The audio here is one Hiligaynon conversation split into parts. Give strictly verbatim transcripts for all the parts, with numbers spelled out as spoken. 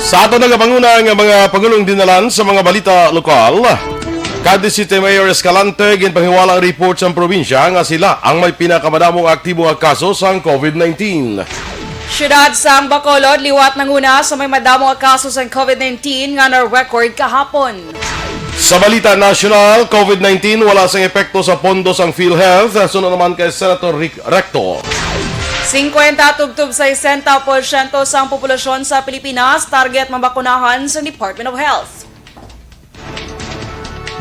Sa aton nagapanguna nga mga pangulong dinalan sa mga balita lokal, Cadiz City Mayor Escalante ginpanghiwala ang report sa probinsya nga sila ang may pinakamadamong aktibo nga kaso sang covid nineteen. Siyudad sang Bacolod liwat nanguna sa may madamo nga kaso sang covid nineteen nga na-record kahapon. Sa balita nasyonal, covid nineteen wala sang epekto sa pondo sang PhilHealth, suno naman kay Senator Rick Recto. Singkwenta tubtob sesenta porsyento sang populasyon sa Pilipinas target mabakunahan sa Department of Health.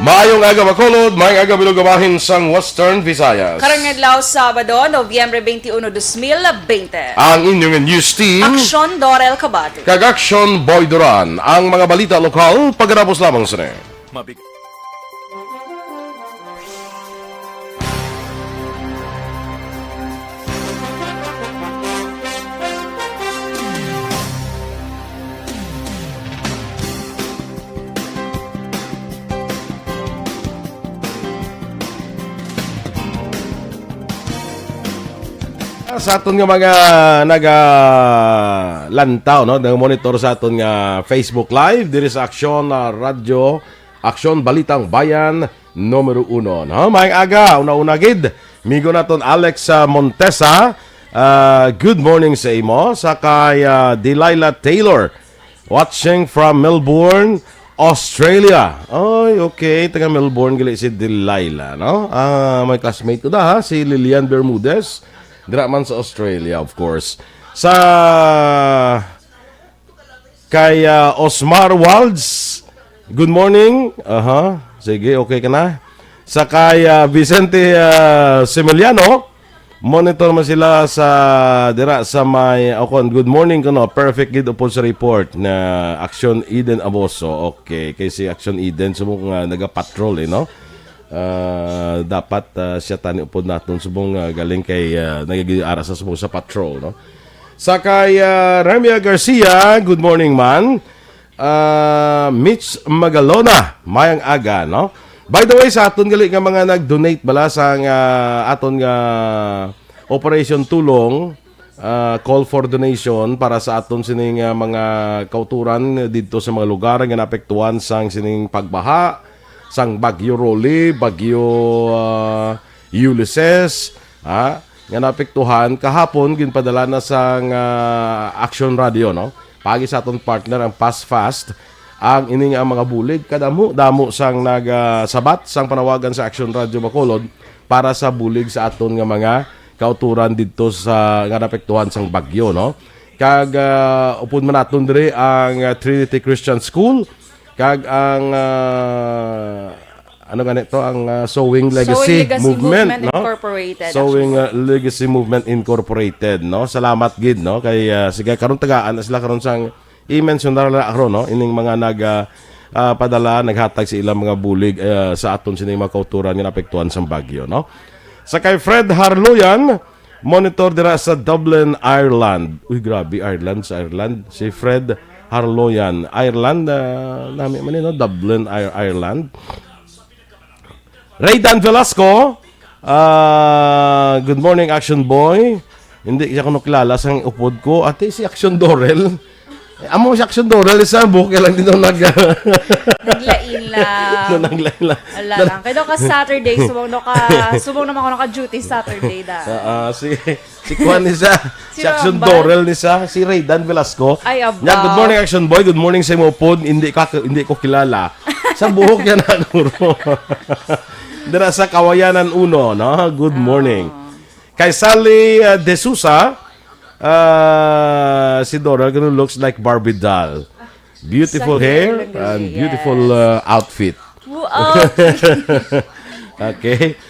Maayong aga, Bacolod. Maayong aga, Bilog, bahin sang Western Visayas. Karong adlaw, Sabado, Nobyembre twenty-one, dos mil bente. Ang inyong news team, Aksyon Dorel Cabate kag Aksyon Boy Duran. Ang mga balita lokal, pagkatapos lamang sini. Mabig- Sa aton nga mga nagalantaw, no, nag-monitor sa aton nga Facebook Live, diri sa Aksyon, ah, Radyo, Aksyon Balitang Bayan, numero uno, no? Maayong aga, una-una gid, migo naton Alex, ah, Montesa, ah, good morning sa imo, sa kay, ah, Delilah Taylor, watching from Melbourne, Australia. Ay, okay, taga Melbourne gali si Delilah, no? Ah, may classmate ko da, ha, si Lilian Bermudez, dira man sa Australia, of course. Sa kay, ah, Osmar Walds, good morning. Aha, sige, okay ka na. Sa kay, ah, Vicente, ah, Similiano, monitor man sila sa dira sa may, o kon, good morning kuno. Perfect gid upod sa report na Action Eden Aboso. Okay, kay si Action Eden subong nga nagapatrol, eh, no? Ah, dapat, ah, siya tani upod naton subong, ah, galing kay, ah, nagagiara sa subong sa patrol, no? Sa kay, ah, Ramia Garcia, good morning, man. Ah, Mitch Magalona, mayang aga, no? By the way, sa aton gali nga mga nag-donate bala sa nga aton nga Operation Tulong, ah, call for donation para sa aton sining, ah, mga kauturan didto sa mga lugar nga naapektuhan sang sining pagbaha, sang Bagyo Rolly, Bagyo, ah, Ulysses, ha, nga naapektuhan. Kahapon, ginpadala na sang, ah, Action Radio, no? Paagi sa aton partner, ang Pass Fast, ang ining, ah, mga bulig. Kadamo-damo sang nagasabat sang panawagan sa Action Radio Bacolod para sa bulig sa aton nga mga kauturan didto sa, nga naapektuhan sang bagyo, no? Kag, ah, upod man naton diri ang, ah, Trinity Christian School, kag ang, ah, ano gani to, ang, ah, Sowing Legacy Sowing Legacy Movement, Movement no? Incorporated, Sowing, actually, ah, Legacy Movement Incorporated, no? Salamat gid, no? Kay, ah, sige, karon tagaan na sila karon sang i-mention na lang, no? Ining mga nag, ah, ah, padala, naghatag sa ilang mga bulig, ah, sa aton sining mga kauturan nga naapektuhan sang bagyo, no? Sa kay Fred Harloyan, monitor dira sa Dublin, Ireland. Uy, grabe, Ireland, sa Ireland. Si Fred Harloyan, Ireland, ah, nami man, eh, no? Dublin, Ir-, Ireland. Raydan Velasco, ah, good morning, Action Boy. Hindi siya kuno kilala sang upod ko. Ate, si Action Dorel. Eh, amo si Action Dorel, isa buhok lang dito nag- Naglain lang. No, naglain lang. Wala lang. Kaya daw ka Saturday, subong daw ka, subong naman ko naka-duty Saturday da. Ah, ah, si, si Kuan ni sa, Si si Action Robert. Dorel ni sa, si Raydan Velasco. Ay, aba. Nya, good morning, Action Boy. Good morning sa imo pod. Hindi ka, hindi ko kilala. Sa buhok yan, siguro. Dira sa Kawayanan Uno, no? Good morning. Ah. Kay Sally, uh, De Sousa, uh, si Dorel, ganun, looks like Barbie doll. Beautiful Sa hair hair lang and yun, beautiful, yes, uh, outfit. Wow. Okay.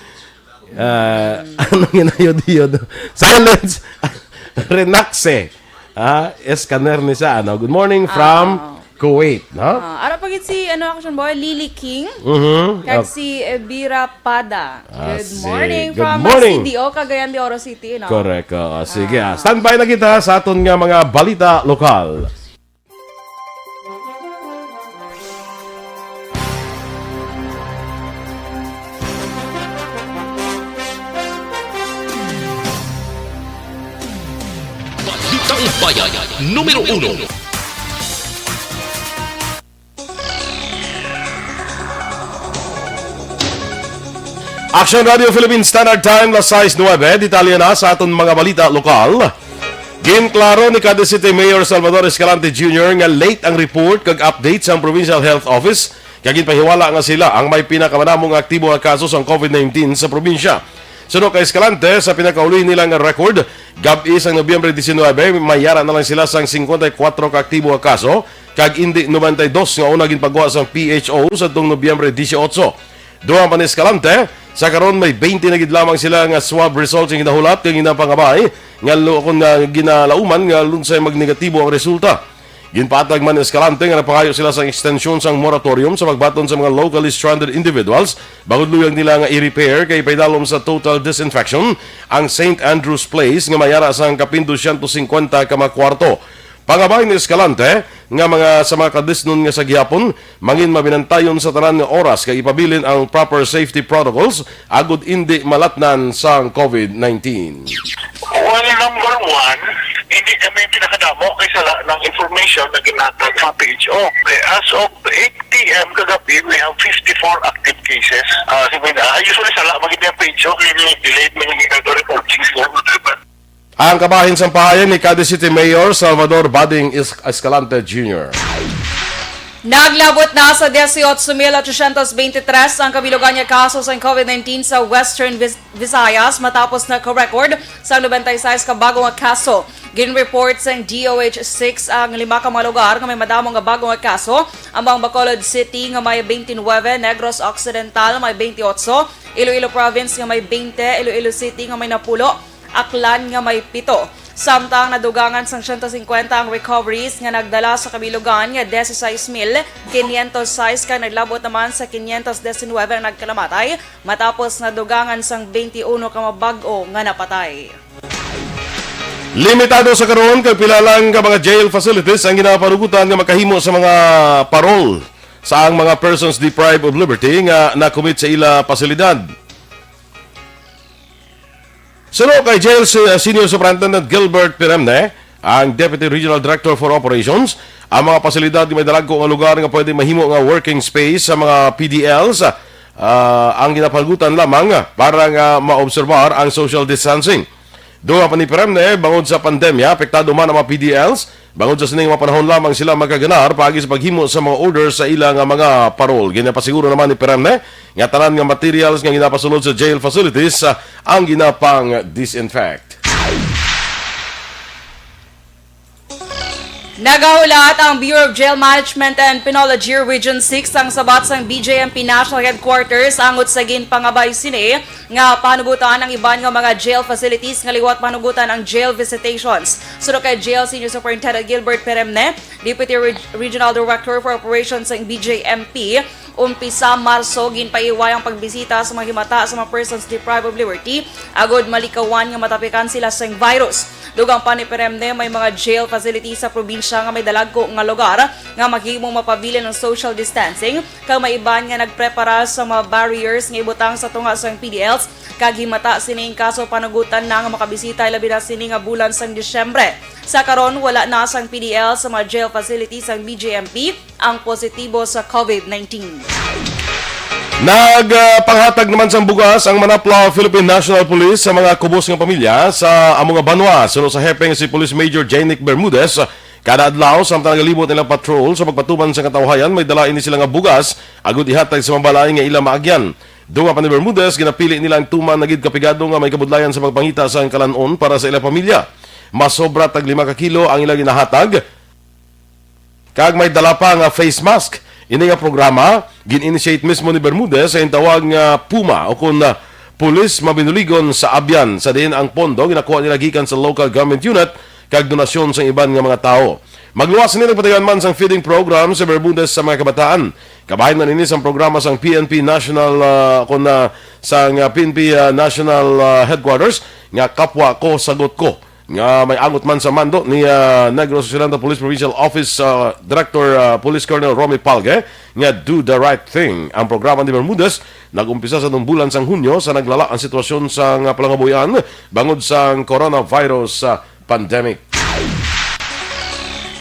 Uh, ano ginayod-iyod? Silence. Renaxe. Ah, scanner ni sa, ano? Good morning from Ah. Kuwait, no? Ah, ara pa gid si, ano, Action Boy, Lily King. Mhm. Kag Okay. si Elvira Pada. Ah, Good si-, morning good from morning. C D O, Cagayan de Oro City, no? Correct, oo. Sige, ah. Ah. Standby na kita sa aton nga mga balita lokal. Balitang Bayan, numero uno. Action Radio Philippine Standard Time, las sais nuebe. Detalye na sa aton mga balita lokal. Ginklaro ni Cadiz City Mayor Salvador Escalante Junior nga late ang report kag update sang Provincial Health Office, kag ginpahiwala nga sila ang may pinakamadamo nga aktibo nga kaso sang covid nineteen sa probinsya. Suno kay Escalante, sa pinakauli nila nga record, gab-i sang Nobyembre diecinuebe, may yara na lang sila sang cincuenta y cuatro ka aktibo nga kaso, kag indi noventa y dos nga una ginpagwa sang P H O sa tuong Nobyembre dieciocho. Dugang pa ni Escalante, sa karon may twenty na gid lamang sila nga swab results ang ginahulat kag ginapangabay nga lu-, kon nga ginalauman nga lunsay magnegatibo ang resulta. Ginpatag man ni Escalante nga nagpangayo sila sang extension sang moratorium sa pagbaton sa mga locally stranded individuals bangod luyag nila nga i-repair kag ipaidalom sa total disinfection ang Saint Andrew's Place nga may ara sang kapin dosyentos singkwenta ka mga kwarto. Pangabay ni Escalante nga mga sa mga kadisnon nga sa gihapon, mangin mabinantayon sa tanan nga oras kag ipabilin ang proper safety protocols agud indi malatnan sang covid nineteen. Well, number one, hindi kami pinakadamo kay sala ng information na ginatag sa P H O. Kay as of eight p m kagabi, we have fifty-four active cases. Ah, si Mina, usually sala magiging P H O, kaya delayed man yung ginagawa reporting sila. Ang kabahin sang pahayag ni Cadiz City Mayor Salvador Bading Is-, Escalante Junior. Naglabot na sa dieciocho mil ochocientos veintitrés ang kabilugan nga kaso sang covid nineteen sa Western Vis-, Visayas matapos naka-record sang noventa y seis ka bago nga kaso. Gin-report sang D O H six ang lima ka mga lugar nga may madamo nga bago nga kaso, amo ang Bacolod City nga may twenty-nine, Negros Occidental may twenty-eight, Iloilo Province nga may twenty, Iloilo City nga may napulo, Aklan nga may pito. Samtang nadugangan sang siyento singkwenta ang recoveries nga nagdala sa kabilugan nga dieciséis mil quinientos seis kag naglabot naman sa quinientos diecinuebe ang nagkalamatay matapos nadugangan sang twenty-uno ka mga bag-o nga napatay. Limitado sa karon kag pila lang ka mga jail facilities ang ginapanugutan nga makahimo sa mga parol sa ang mga persons deprived of liberty nga nakumit sa ila pasilidad. Suno kay Jail Si-, Senior Superintendent Gilbert Piremne, ang Deputy Regional Director for Operations, ang mga pasilidad nga may dalagko nga lugar nga pwede mahimo nga working space sa mga P D Ls, ah, ang ginapanugutan lamang para nga maobserbar ang social distancing. Dugang pa ni Piremne, bangod sa pandemya, apektado man ang mga P D Ls. Bangod sa sining mga panahon lamang sila magkaganar paagi sa paghimo sa mga order sa ila nga mga parol. Ginapasiguro naman ni Piremne nga tanan nga materials nga ginapasulod sa jail facilities, ah, ang ginapang-disinfect. Nagahulat ang Bureau of Jail Management and Penology Region six sang sabat sang B J M P National Headquarters angot sa ginpangabay sini nga panugutan ang iban nga mga jail facilities nga liwat panugutan ang jail visitations. Suno kay Jail Senior Superintendent Gilbert Peremne, Deputy Reg-, Regional Director for Operations sang B J M P, umpisa Marso, ginpaiway ang pagbisita sa mga himata sa mga persons deprived of liberty agod malikawan nga matapikan sila sang virus. Dugang pa ni Peremne, may mga jail facilities sa probinsya nga may dalagko nga lugar nga mahimong mapabilin ang social distancing, kag may iban nga nagprepara sa mga barriers nga ibutang sa tunga sang P D Ls, kag himata sini in kaso panugutan na nga makabisita, labi na sini nga bulan sang Disyembre. Sa karon, wala na sang P D L sa mga jail facility sang B J M P ang positibo sa covid nineteen. Nagpanghatag naman sang bugas ang Manapla Philippine National Police sa mga kubos nga pamilya sa amo nga banwa. Suno sa hepe nga si Police Major Janic Bermudez, kada adlaw, samtang nagalibot nilang patrol sa pagpatuman sa katawhayan, may dala ini sila nga bugas agud ihatag sa mga balay nga ila maagyan. Dugang pa ni Bermudez, ginapili nila ang tuman na gid ka pigado nga may kabudlayan sa pagpangita sang kalan-on para sa ila pamilya. Masobra tag lima ka kilo ang ila ginahatag, kag may dala pa nga face mask. Ini nga programa gin-initiate mismo ni Bermudez sa gintawag nga PUMA, o kon, ah, Pulis Mabinuligon sa Abyan, sa diin ang pondo ginakuha nila gikan sa local government unit kag donasyon sa iban nga mga tawo. Magluwas sini nagpatigayon man sang feeding program sa Bermudez sa mga kabataan. Kabahin man ini sang programa sang P N P National, ah, kon, ah, sang, ah, P N P, ah, National, ah, Headquarters nga Kapwa Ko, Sagot Ko, nga may angot man sa mando ni, ah, Negros Occidental Police Provincial Office, ah, Director, ah, Police Colonel Romy Palge, nga Do the Right Thing. Ang programa ni Bermudez nag-umpisa sa nung bulan sang Hunyo sa naglala ang sitwasyon sa nga palangabuhian bangod sang coronavirus, ah, pandemic.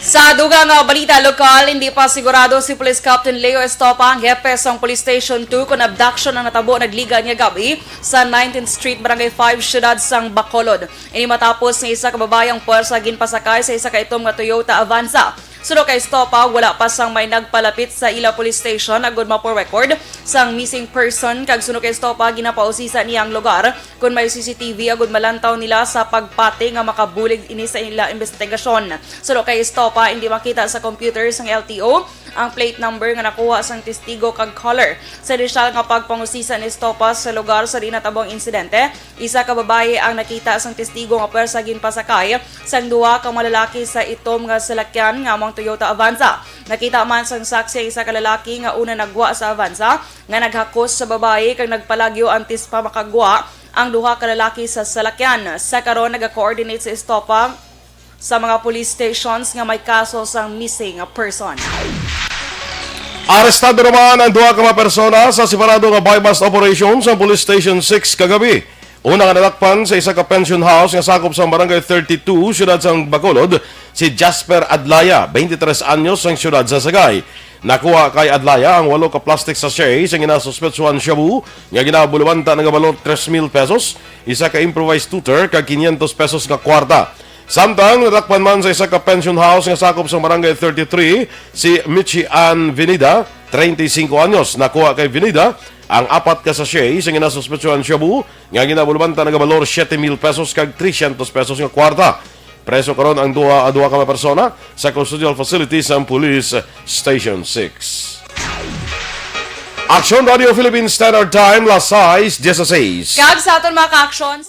Sa dugang nga balita lokal, hindi pa sigurado si Police Captain Leo Estopa, ang hepe sang Police Station two, kung abduction ang natabo nagliga niya gab-i sa nineteenth Street, Barangay five, siyudad sang Bacolod. Ini matapos nga isa ka babayi ang puwersa ginpasakay sa isa ka itom nga Toyota Avanza. Suno kay Estopa, wala pa sang may nagpalapit sa ila police station agud mapo-record sang missing person, kag suno kay Estopa, ginapausisa niya ang lugar kon may C C T V agud malantaw nila sa pagpati nga makabulig ini sa ila investigasyon. Suno kay Estopa, hindi makita sa computer sang L T O ang plate number nga nakuha sang testigo kag caller. Sa inisyal nga pagpangusisa ni Estopa sa lugar sa diin natabo ang insidente, isa ka babayi ang nakita sang testigo nga pwersa ginpasakay sang duha ka mga lalaki sa itom nga salakyan nga amo ang Toyota Avanza. Nakita man sang saksi ang isa ka lalaki nga una nagwa sa Avanza nga naghakos sa babayi kag nagpalagyo antes pa makagwa ang duha ka lalaki sa salakyan. Sa karon, naga-coordinate sa Estopa sa mga police stations nga may kaso sang missing person. Arestado naman ang duha ka mga persona sa separado nga buy-bust operation sa Police Station six kagabi. Una nga nadakpan sa isa ka pension house nga sakop sa Barangay thirty-two, siyudad sang Bacolod, si Jasper Adlaya, twenty-three anyos, sang siyudad sa Sagay. Nakuha kay Adlaya ang walo ka plastic sachet sa ginasuspetsuhan shabu nga ginabulubanta nga balor tres mil pesos, isa ka improvised tutor, kag quinientos pesos nga kwarta. Samtang nadakpan man sa isa ka pension house nga sakop sa Barangay thirty-three si Michi Ann Venida, treinta y cinco anyos. Nakuha kay Venida ang apat ka sachet sa ginasuspetsuhan shabu nga ginabulubanta nga balor siete mil pesos kag trescientos pesos nga kwarta. Preso karon ang duha, duha ka mga persona sa custodial facility sa Police Station six. Aksyon Radio Philippines Standard Time, las sais dieciséis. Kag sa aton mga ka-actions,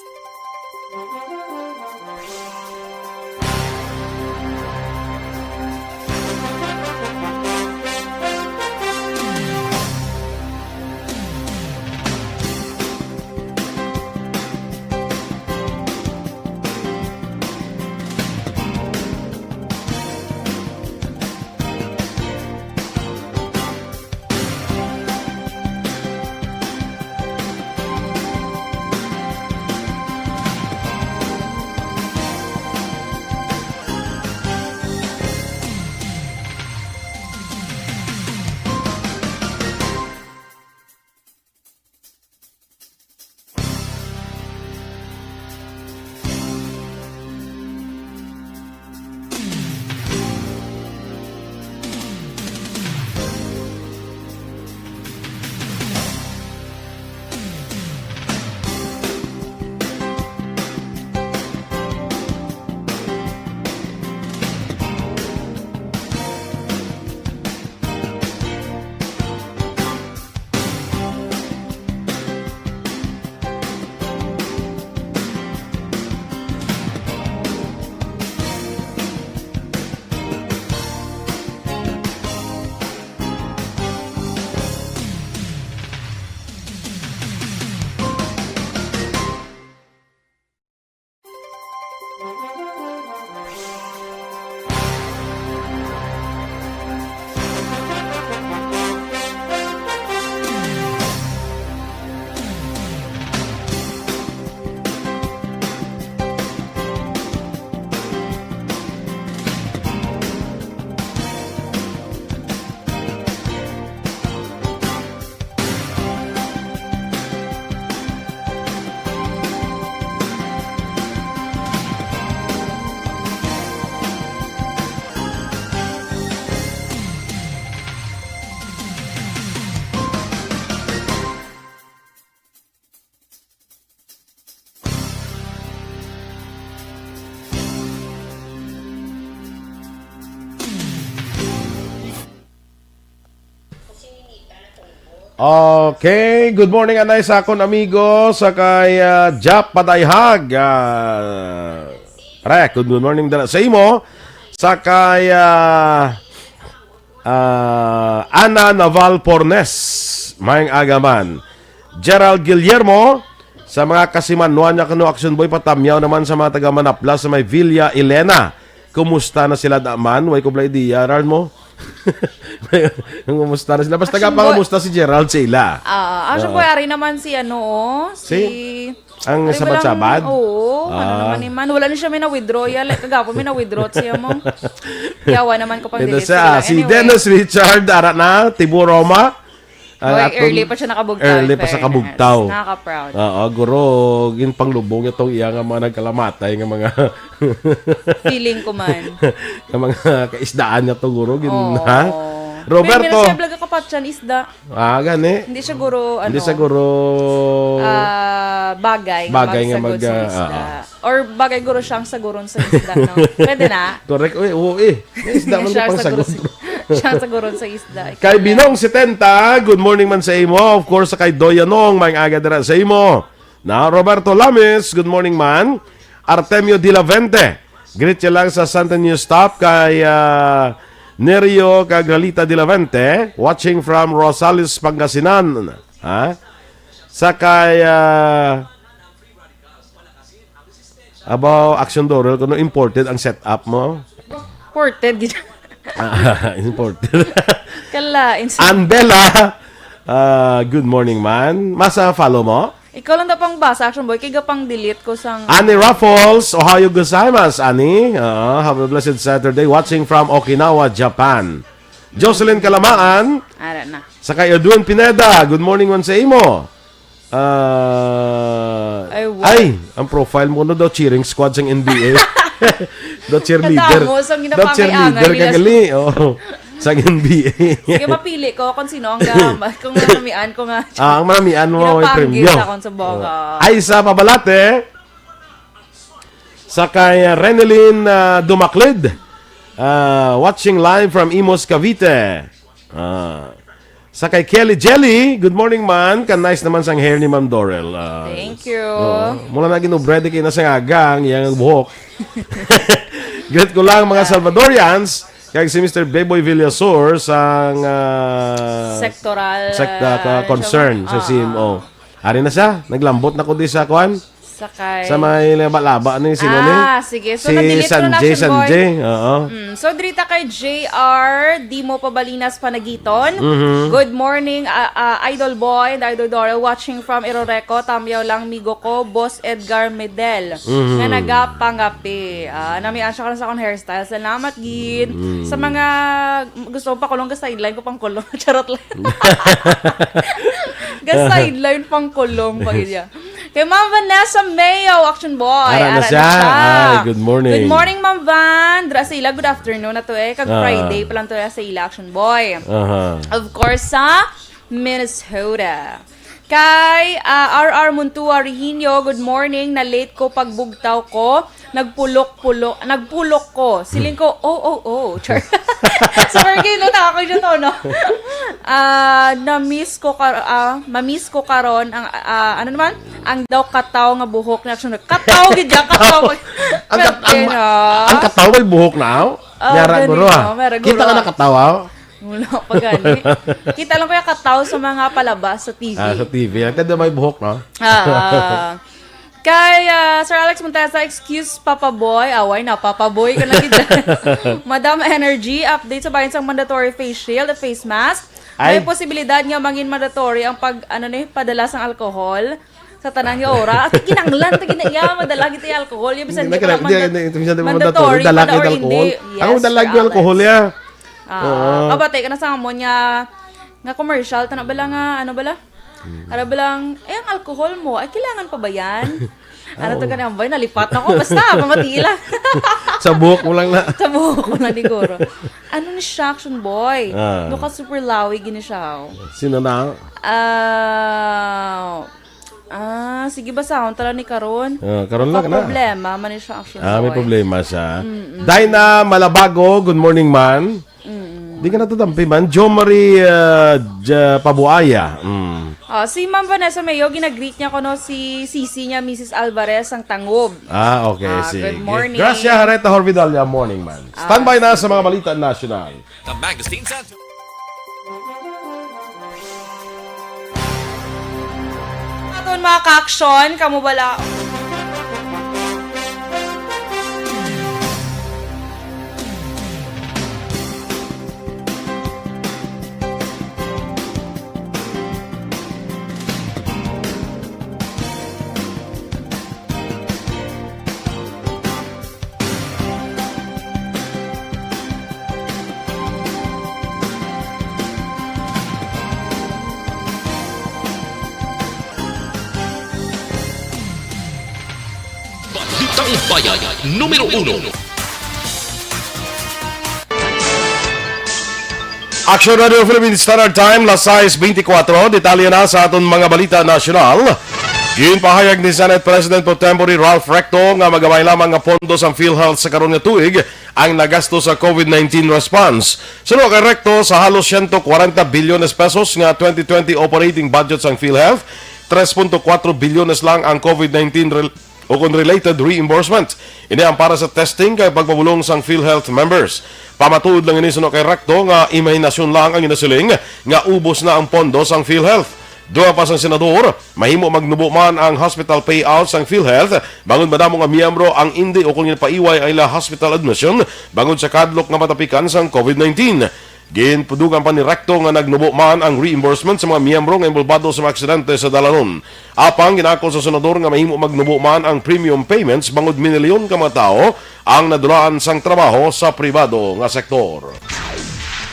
Okay, good morning, anay, sa akon amigo, sa kay, ah, Jap Padayhag. Ah, pre, good morning dala sa imo. Sa kay, ah, ah, Ana Naval Pornes, maayong aga man. Gerald Guillermo, sa mga kasimanwa niya kano, Action Boy, patamyaw naman sa mga taga Manaplas sa may Villa Elena. Kumusta na sila da man? Way ko bala idea, Ral mo? Nangumusta na sila. Basta Action boy. Gapangumusta si Gerald sa ila. Ah, Action Oo. Boy, ari naman si ano, oh, si Si? Ang Ari ba lang? Sabad-sabad? Oo, ano Ah. naman ni man? Wala ni siya may na-withdraw. Ya, like, kagapo may na-withdraw siya mo. Yawa naman ko pang Ito delete siya, sila. Si Anyway. Dennis Richard, ara na, Tibo Roma. Ang Boy, aton early pa siya nakabugtaw, Early in pa sa fairness. Kabugtaw. Nakaka-proud. Oo, guro, ginpanglubong itong iya nga mga nagkalamatay nga mga Feeling ko man. nga mga kaisdaan niya to, guro. Gin-, Oo. ha? Pero Roberto. Meron siya vlog kapatyan, isda. Ah, gani? Hindi siya guro, Hindi ano, siya guro ah, bagay nga Bagay nga magsagod mag-, sa ah, isda. ah. Or bagay guro siyang saguron sa isda, no? Pwede na? Correct. Uy, oo eh. May isda man Siya ko pang saguron sagot. sa, siya ang saguron sa isda. Kay Binong setenta, good morning man sa imo. Of course, sa kay Doya Nong, may aga dira sa imo. Na Roberto Lamis, good morning man. Artemio Dilavente, greet niya lang sa Santa New Stop kay ah, Nerio kag Lalita Dilavente, watching from Rosales, Pangasinan. Ha? Sa kay ah, Abaw, Action Dorel, kuno imported ang setup mo? Imported, gid. Ah, imported. Kala, ins- Ann Bella, ah, good morning, man. Masa follow mo? Ikaw lang daw pang basa, Action Boy, kay gapang delete ko sang Annie Raffles, Ohayou gozaimasu, Annie. Ah, have a blessed Saturday. Watching from Okinawa, Japan. Jocelyn Kalamaan, Ara na. Sa kay Edwin Pineda, good morning man sa imo. Ah, Ay, wa- ay, ang profile mo no daw cheering squad sang N B A. Daw cheerleader. Kadamo sang Daw ginapangiangan cheerleader nila. Kagali. Oh. Sang N B A. Sige, mapili ko kung sino ang ga-, kung ang namian ko nga. Ah, ang manamian mo may Ginapanggil premyo. Sa akong subong, Oh. oh. Ay, sa Pabalate, sa kay, ah, Renelyn, ah, Dumaclid, ah, watching live from Imus, Cavite. Ah. Sa kay Kelly Jelly, good morning, man. Ka nice naman sang hair ni Ma'am Dorel. Ah, Thank you. Oo. Mula na ginubread kay na sa ngagang, iyang buhok. Greet ko lang mga Ah. Salvadorians, kag si Mister Beboy Villasor sang, ah, Sectoral, sekta ka ah, concern siya ba? sa Ah. C M O. Ari na siya, naglambot na ko di sa kuan. Sa kay Sa may laba-laba ni sino ni? Ah, sige. So, Si na-delete ko na, Sanjay, Action Boy. Sanjay. Oo. Mm. So, diri ta kay J R Dimo Pabalinas Panagiton. Mhm. Good morning, ah, ah, Idol Boy and Idol Dora, watching from Iroreco. Tamyaw lang, migo ko, Boss Edgar Medel, Mhm. nga nagapangape. Ah, namian siya karon sa akong hairstyle. Salamat, gid. Mm. Sa mga gusto ko pakulong, ga-sideline ko pang kulong. Charot lang. Ga-sideline pang kulong pa gid ya. Kay Ma'am Vanessa Mayo, Action Boy. Ara na Ara na siya. siya. Ay, good morning. Good morning, Ma'am Van. Dra sa ila, good afternoon na to eh. Kag Ah. Friday pa lang to eh sa ila, Action Boy. Aha. Of course, sa Minnesota. Kay, ah, R R Montua Rehinio, good morning. Na-late ko pagbugtaw ko. Nagpulok-pulok, nagpulok ko. Siling ko, "Oh, oh, oh." Char. So, Fergie, no, nakakita to, no? Ah, na-miss ko kar-, ah, ma-miss ko karon ang, ah, ano naman? Ang daw kataw nga buhok na siya. Kataw, gid ya, kataw. Ang kat-, ang, Pwede na. ang kataw may buhok na, aw? Oh, May ara gani, guro, ah. no? May ara Kita guro, ka ah. nakataw, aw? Wala pa gani. Kita lang ko yung kataw sa mga palabas sa T V. Ah, sa T V. Ang ganda may buhok, no? Ah. Kay, ah, Sir Alex Montesa, excuse, Papa Boy. Away na, Papa Boy ka na gid. Madam Energy, update sa bayan sang mandatory face shield at face mask. May Ay. posibilidad nga mangin mandatory ang pag, ano ni, padala sang alcohol sa tanan nga ora. At kinanglan, ta gina-, iya, madala kita yung alcohol. Yung bisan Hindi di na pa kailangan, naman hindi, hindi, hindi, hindi mandatory mandatory, dala pa na kita or alcohol. hindi. Yes, Ako dala Sir yung alcohol, Alex. ya. Ah, Oo. kabatay ka na sa amon nga, nga commercial, tana bala nga, ano bala? Mm. Ara bala ang, eh, ang alcohol mo, ay, kailangan pa ba yan? Ano to Oo. ka na, boy? Nalipat na ko. Basta, pamati lang. Sa buhok mo lang na. Sa buhok mo lang, siguro. Ano ni siya, Action Boy? Ah. No ka super lawi, gini siya, oh. Sino na? Ah, ah, sige, basahon tala ni karon. Ah, karon lang na. Problema, man ni siya, Action Ah, may Boy. problema siya. Mm-mm. Dinah Malabago, good morning, man. Mm. Di ka natutampi man. Jo Marie, uh, Ja-, Pabuaya. Mm. Oh, si Ma'am Vanessa Mayo, ginagreet niya kuno si sisi niya, Missus Alvarez, ang Tangob. Ah, okay, Ah, sige. Good morning. Gracia Hareta Horvidal, yeah, morning, man. Ah, Standby na sa sige. mga balita national. The magazine sa Aton mga ka-action, kamo bala. Bayan numero uno. Action Radio Philippine Standard Time, las sais beintikwatro. Detalye na sa aton mga balita nasyonal. Ginpahayag ni Senate President Pro Tempore Ralph Recto nga magamay lamang nga pondo sang PhilHealth sa karon nga tuig ang nagasto sa COVID nineteen response. Suno kay Recto, sa halos siyento kwarenta bilyones pesos nga twenty twenty operating budget sang PhilHealth, tres punto kwatro bilyones lang ang COVID nineteen rel- o kon related reimbursement. Ini ang para sa testing kag pagpabulong sang PhilHealth members. Pamatuod lang ini suno kay Recto nga imahinasyon lang ang ginasiling nga ubos na ang pondo sang PhilHealth. Dugang pa sang senador, mahimo magnubo man ang hospital payout sang PhilHealth bangod madamo nga miyembro ang indi o kon ginpaiway ang ila hospital admission bangod sa kahadlok nga matapikan sang COVID nineteen. Gindugang pa ni Recto nga nagnubo man ang reimbursement sa mga miyembro nga inbolbado sa mga aksidente sa dalanon. Apang gin-ako sa senador nga mahimo magnubo man ang premium payments bangod minilyon ka mga tawo ang nadulaan sang trabaho sa pribado nga sektor.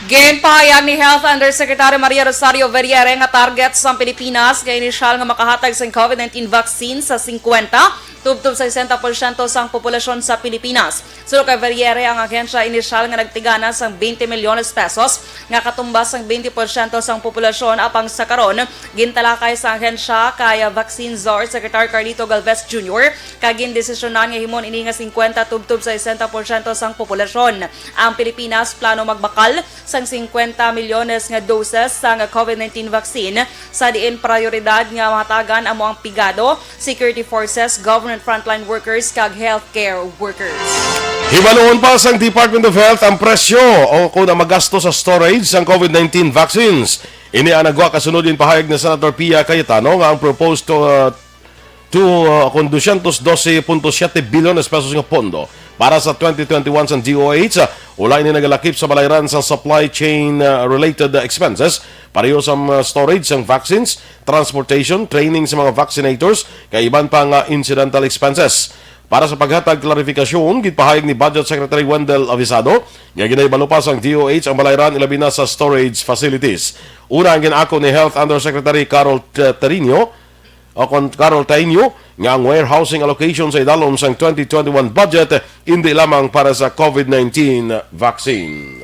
Ginpahayag ni Health Undersecretary Maria Rosario Vergeire nga target sang Pilipinas nga inisyal nga makahatag sang COVID nineteen vaccine sa singkwenta tubtob sa sesenta porsyento sang populasyon sa Pilipinas. Suno kay Vergeire, ang ahensya inisyal nga nagtigana sang twenty milyones pesos nga katumbas sang twenty porsyento sang populasyon, apang sa karon gintalakay sa ahensya kay Vaccine Czar Secretary Carlito Galvez Junior kag gindesisyonan nga himon ini nga singkwenta tubtob sa sesenta porsyento sang populasyon. Ang Pilipinas plano magbakal sang singkwenta milyones nga doses sang COVID nineteen vaccine, sa diin prioridad nga mahatagan amo ang pigado, security forces, government frontline workers, kag healthcare workers. Hibaluon pa sang Department of Health ang presyo o kon ang magasto sa storage sang COVID nineteen vaccines. Ini ang nagwa kasunod ginpahayag ni Senator Pia Cayetano nga ang proposed, uh, to, uh, kon dosyentos dose punto siyete bilyones pesos nga pondo para sa twenty twenty-one sang D O H, uh, wala ini nagalakip sa balayran sang supply chain, uh, related, uh, expenses, pareho sa, uh, storage sang vaccines, transportation, training sa mga vaccinators, kag iban pa nga incidental expenses. Para sa paghatag klarifikasyon, ginpahayag ni Budget Secretary Wendell Avisado nga ginahibalo pa sang D O H ang balayran, ilabi na sa storage facilities. Una ang gin-ako ni Health Undersecretary Carol T-, Terino, o kon Carol Taino, nga ang warehousing allocation sa idalom sang twenty twenty-one budget indi lamang para sa COVID nineteen vaccine.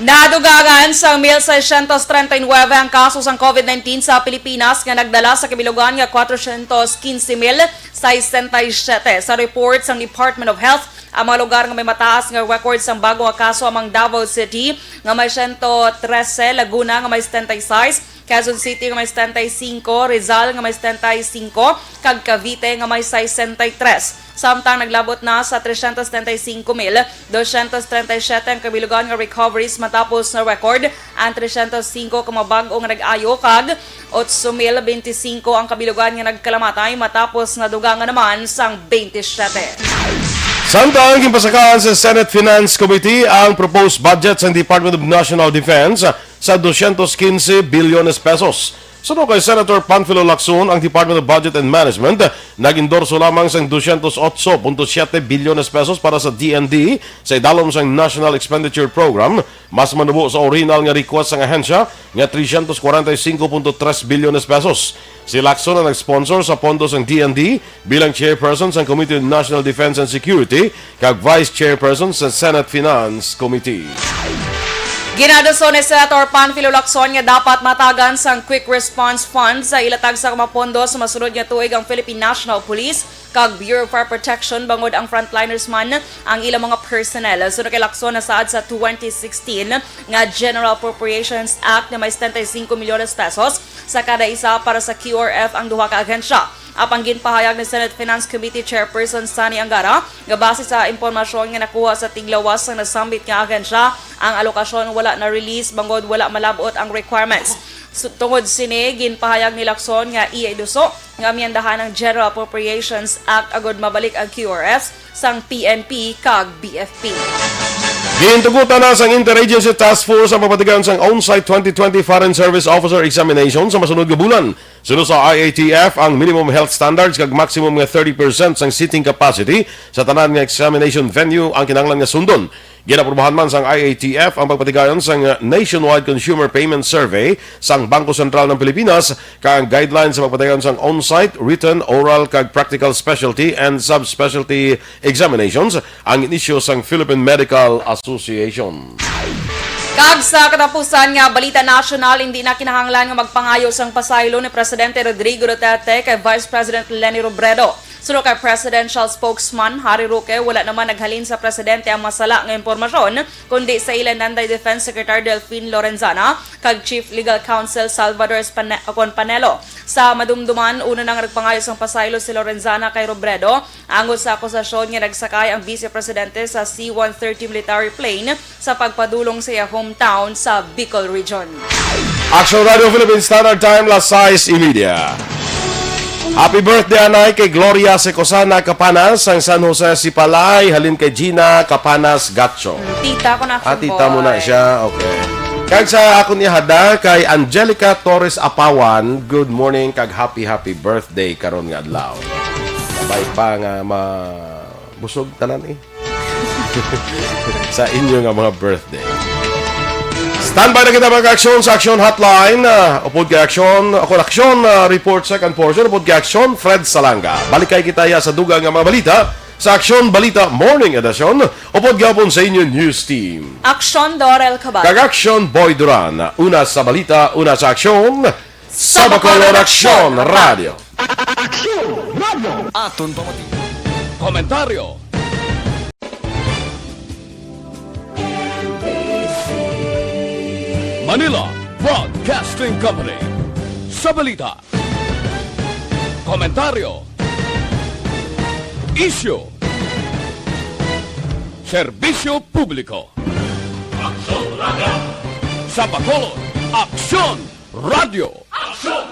Nadugangan sang mil seiscientos treinta y nueve ang kaso sang COVID nineteen sa Pilipinas, nga nagdala sa kabilugan nga cuatrocientos quince mil sesenta y siete. Sa report sang Department of Health, ang mga lugar nga may mataas nga record sang bago nga kaso amang Davao City nga may siyento trese, Laguna nga may setenta y seis, Quezon City nga may setenta y cinco, Rizal nga may setenta y cinco, kag Cavite nga may sesenta y tres. Samtang naglabot na sa trescientos setenta y cinco mil doscientos treinta y siete ang kabilugan nga recoveries matapos na-record ang trescientos cinco ka mga bag-o nga nag-ayo kag otso mil beintisinko ang kabilugan nga nagkalamatay matapos nadugangan naman sang beintisyete. Samtang ginpasakaan sa Senate Finance Committee ang proposed budget sang Department of National Defense sa doscientos quince bilyones pesos. Suno kay Senator Panfilo Lacson, ang Department of Budget and Management nag-endorso lamang sang doscientos otso punto siete bilyones pesos para sa D N D sa idalom sang National Expenditure Program, mas manubo sa orihinal nga request sang ahensya nga trescientos kwarenta y cinco punto tres bilyones pesos. Si Lacson ang nag-sponsor sa pondo sang D N D bilang chairperson sang Committee on National Defense and Security kag vice chairperson sa Senate Finance Committee. Ginaduso ni Senator Panfilo Lacson nga dapat matagan sang Quick Response Fund sa ilatag sa mga pondo sa masunod nga tuig ang Philippine National Police kag Bureau of Fire Protection, bangod ang frontliners man ang ilang mga personnel. Suno kay Lacson, nasaad sa twenty sixteen nga General Appropriations Act nga may setenta y cinco milyones pesos sa kada isa para sa Q R F ang duha ka ahensya. Apang ginpahayag ni Senate Finance Committee Chairperson Sonny Angara nga base sa impormasyon nga nakuha sa tiglawas sang nasambit nga ahensya, ang alokasyon wala na-release bangod wala malab-ot ang requirements. Su-, tungod sini, ginpahayag ni Lacson nga iya iduso nga amyendahan ang General Appropriations Act agud mabalik ang Q R Fs sang P N P kag B F P. Gintugutan na sang Interagency Task Force ang pagpatigayon sang on-site twenty twenty Foreign Service Officer Examination sa masunod nga bulan. Suno sa I A T F, ang minimum health standards kag maximum nga thirty percent sang seating capacity sa tanan nga examination venue ang kinahanglan nga sundon. Ginaprubahan man sang I A T F ang pagpatigayon sang Nationwide Consumer Payment Survey sang Bangko Sentral ng Pilipinas kag ang guidelines sa pagpatigayon sang on-site, written, oral, kag practical specialty and subspecialty examinations ang inisyu sang Philippine Medical Association. Kag sa katapusan nga balita nasyonal, hindi na kinahanglan nga magpangayo sang pasaylo ni Presidente Rodrigo Duterte kay Vice President Leni Robredo. Suno kay presidential spokesman Harry Roque, wala naman naghalin sa presidente ang masala nga impormasyon, kundi sa ila nanday Defense Secretary Delfin Lorenzana kag Chief Legal Counsel Salvador Espane-, Conpanelo. Sa madumduman, una nang nagpangayo sang pasaylo si Lorenzana kay Robredo angot sa akusasyon nga nagsakay ang Vice Presidente sa C one thirty military plane sa pagpadulong sa iya hometown sa Bicol Region. Action Radio Philippines Standard Time, las sais y media. Happy birthday, anay, kay Gloria Secosana Capanas, sang San Jose Sipalay, halin kay Gina Capanas Gacho. Tita ko na, Ah, tita mo na boy. Siya. Okay. Kag sa akon ihada kay Angelica Torres Apawan, good morning kag happy, happy birthday karon nga adlaw. Sabay pa nga ma-, busog tanan eh. Sa inyo nga mga birthday. Standby na kita, mga aksyon, sa Aksyon Hotline. Ah, upod kay Aksyon, ako, Aksyon, ah, report, second portion, upod kay Aksyon, Fred Salanga. Balikay kita ya sa dugang nga mga balita sa Aksyon Balita Morning Edition, upod gihapon sa inyo news team. Aksyon Dorel Cabal. Kag Aksyon Boy Duran. Una sa balita, una sa aksyon, sa Bacolod Aksyon Radio. Aksyon Radio. Aton pamati. Komentaryo. Manila Broadcasting Company. Sa balita, komentaryo, isyu, serbisyo publiko. Aksyon Radio. Sa Bacolod, Aksyon Radio. Aksyon